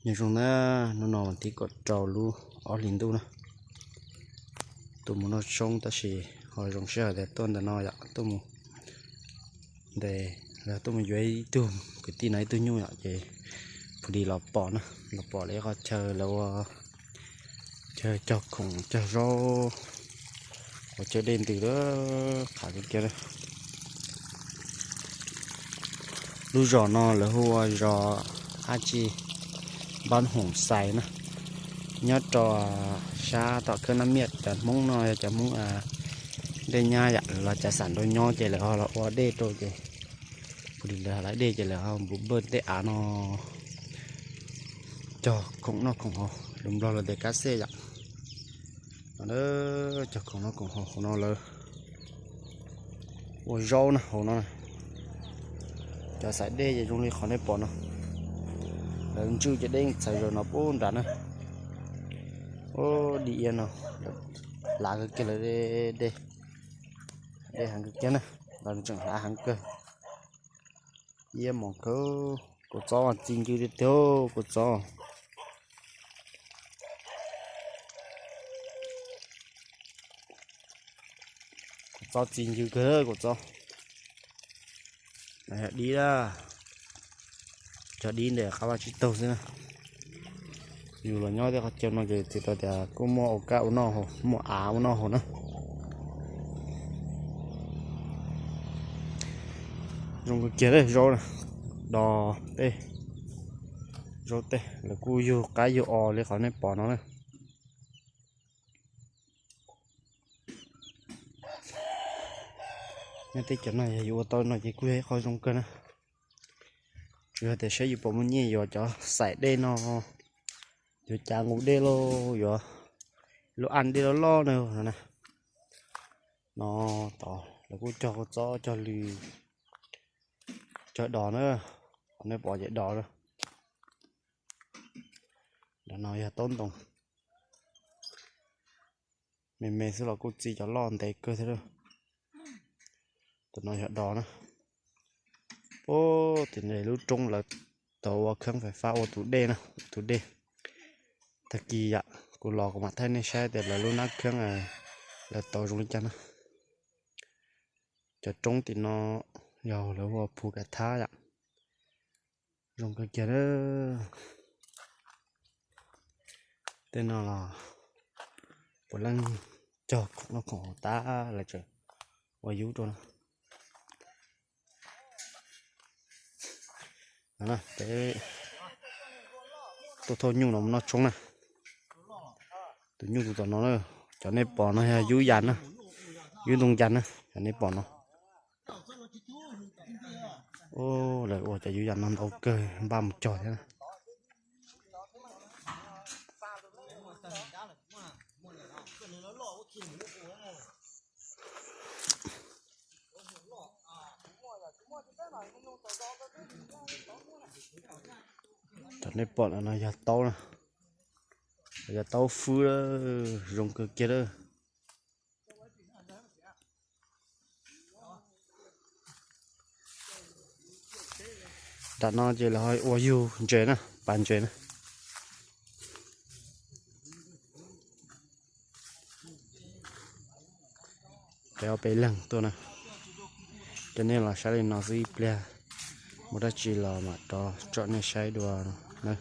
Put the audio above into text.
Nyob zoo na, hnub no vas thib kaum rau lub ob hlis ntuj na, tuaj mus noj tshoob tab sis ho zoo sij hawm tias tuaj ntawm no yom, tuaj mus ntes, tuaj mus yuav ib tug kwv tij no ib tug nyuj yom, ces pus dis los pom na, los pom lawv ib qho chaw lawv ua chaw cog khoom cog zaub, ua chaw dej ntws lawm, qhav kiag kiag. Lub zos no lawv hu ua zos ab tsi, npab hoom xais na, nyob rau sab tom khawb nab miaj. Cov Hmoob no yog cov Hmoob dej nyab yom, los cas xam nrau nyob ces lawv ho los ua dej rau ces, pus dis lawv ho lawv dej ces lawv ho npus npawj tej av no cog khoom noj khoom haus, lus Nplog lawv tias kab xej yom. Cog khoom noj khoom haus hauv no lawv ua zaub na hauv no. Cov xaim dej ces zoo li qhov nej pom no, lawv ntswj cov dej txhais zaum no pub nram na. Ub, dib iab no, hlav kawg kiag lawv dej, dej heev kawg kiag na, los tseem hlav heev kawg. Iab mos kawg, kua txob txi ncw tiag tiag, kua txob. Kua txob txi ncw kawg, kua txob. Yog dib a, cog dib ntawm qab vaj tsib taug xwb na. Yus los nyob tej qhov chaw no ces txiv tau tias kuj muaj ua kab ua noj haus, muaj av ua noj haus na. Zoo kawg kiag zaub na, dos tej, zaub tej lawv kuj yug qab yug os li qhov nej pom no na. Nyob teb chaws no yog yuav ua tau no ces kuj yog ib qho zoo kawg na. Tsuas yog tias saib yus puas muaj nyiaj yuav cov xaim dej no, yuav cav nqus dej lauj, yuav lub aj dej loj loj na. No tod lawv kuj cog kua txob cog lws, cog dos na, nej pom ces dos na. Ntawm no yog taub ntoo, me me xwb los kuj txi cov loj ntev kawg thiab. Tus no yog dos na. Ub, tim no lub roob lawv tau ua kheeb fais fab ua tus dej na, tus dej. Tag kis yom kuv los kuv mam thaij nej saib tias lawv lub nab kheeb lawv tau zoo li cas na. Cov roob tim no yog lawv ua phu kav thab yom. Zoo kawg kiag na. Tej no los puav leej cog khoom noj khoom haus tas lawv tseem ua yub rau no. Peb tuaj thauj nyuj no mus noj tshoob na. Tus nyuj tus tom no na, cov nej pom no yog yub yas na, yub ntoo yas na, cov nej pom no. Lawv ua cov yub yas no ntau kawg npaj mus cog thiab na. Cov nej pom no yog taub na, yog taub fwb, zoo kawg kiag lawm. Nram no ces lawv ho ua yug ntses na, pas ntses na. Peb ob peb leeg tuaj na, coj nej los saib li no xwb, ib pliag muaj dab tsi los mam rov tsom nej saib dua na.